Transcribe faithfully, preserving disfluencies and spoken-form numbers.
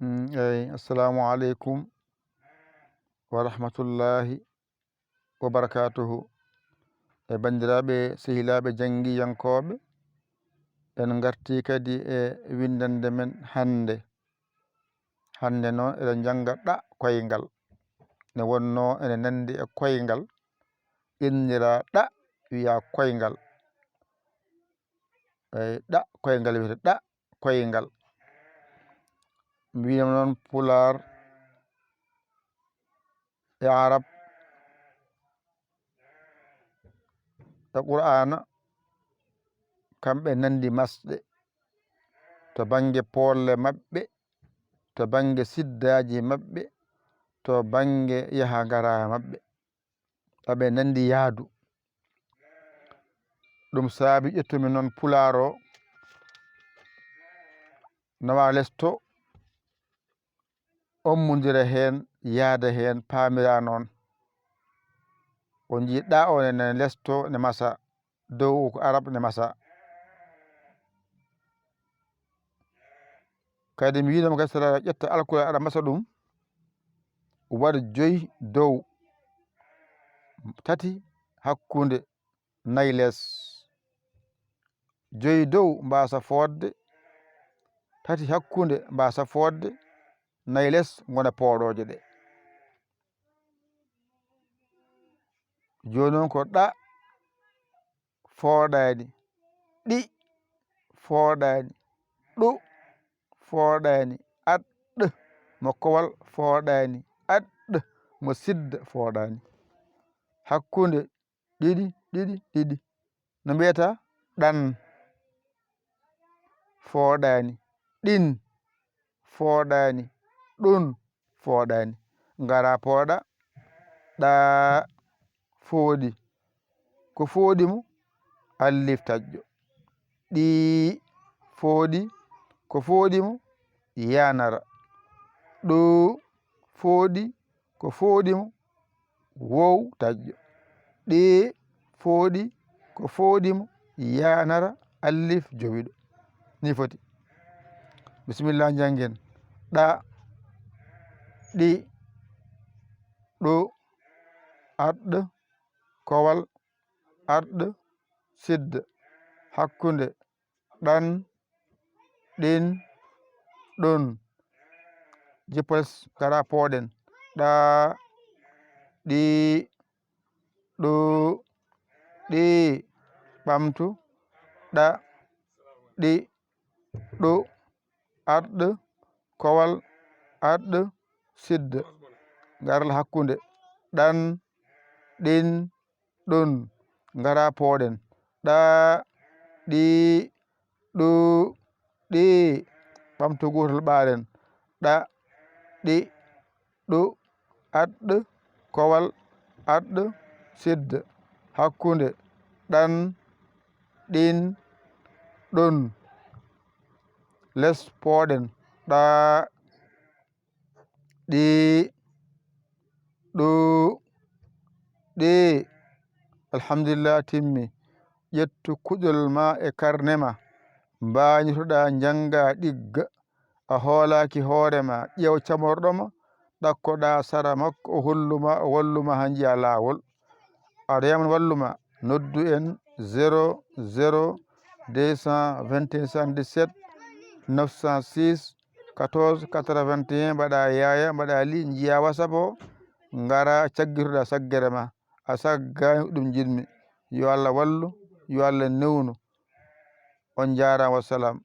Mm, eyi, assalamu aleykum wa rahmatullahi wa barakatuhu. E banndiraaɓe, sehilaaɓe, janngiyankooɓe, en ngartii kadi e winndannde men hannde. Hannde noon, eɗen njannga ɗa koyngal. Ne wonnoo ene nanndi e koyngal, inndiraa ɗa, wiyaa koyngal. Eyi, ɗa koyngal wiyetee ɗa koyngal. Mbiyam noon Pulaar e Arab e Qur'aana, kamɓe nanndi masɗe to bannge poolle maɓɓe, to bannge siddaaji maɓɓe, to bannge yaha ngaraa maɓɓe. Aɓe nanndi yaadu. Ɗum saabi ƴettumi noon Pulaar o, nawa les to, ommondira heen, yaada heen, paamira noon. O njii ɗa o ne, ne les to, ne masa, dow ko Arab ne masa. Kadi mi wiinoma kadi, so aɗa ƴetta alkule, aɗa masa ɗum, waɗ joyi dow, tati hakkunde, nayi les. Joyi dow mbaasa fooɗde, tati hakkunde mbaasa fooɗde, nayi les ngona pooɗooje ɗe. Jooni noon ko ɗa fooɗaani, ɗi fooɗaani, ɗu fooɗaani, aɗ mo kowal fooɗaani, aɗ mo sidda fooɗaani. Hakkunde ɗiɗi, ɗiɗi, ɗiɗi. No mbiyata? Ɗan fooɗaani, ɗin fooɗaani, ɗun fooɗaani. Ngara pooɗa, ɗa fooɗi. Ko fooɗi mo? Allif taƴƴo. Ɗi fooɗi. Ko fooɗi mo? Yanara. Ɗo fooɗi. Ko fooɗi mo? Wow taƴƴo. Ɗe fooɗi. Ko fooɗi mo? Yanara, allif jowiɗo. Ni foti. Bisimilla, njanngen. Ɗa, ɗi, ɗo, aɗ, kowal, aɗ, sidda, hakkunde, ɗan, ɗin, ɗun. Jippoles, ngara pooɗen. Ɗa, ɗi, ɗu, ɗi. Ɓamtu, ɗa, ɗi, ɗu, aɗ, kowal, aɗ, sidda. Ngaral hakkunde. Ɗan, ɗin, ɗun. Ngara pooɗen. Ɗa, ɗi, ɗu, ɗi. Ɓamtu gootal ɓaaren. Ɗa, ɗi, ɗu, aɗ, kowal, aɗ, sidda. Hakkunde. Ɗan, ɗin, ɗun. Les pooɗen. Ɗa, ɗi, ɗu, ɗi. Alhamdulillah, timmi. Ƴettu kuɗol ma e karne ma. Mbañotoɗa, njannga, ɗigga. A hoolaaki hoore ma. Ƴeew camorɗo ma. Ɗakkoɗa sara makko. O hollu ma, o wallu ma haa njiya laawol. Aɗa yamna wallu ma. Noddu en zéro zéro deux cent vingt et un soixante-dix-sept neuf cent six quatorze quatre-vingt-un, mbaɗa yaaya, mbaɗa li, njiya WhatsApp o, ngara caggitoɗa saggere ma. A saggaani ko ɗum njiɗmi. Yo Allah wallu, yo Allah newnu. On njaaraama, wassalam.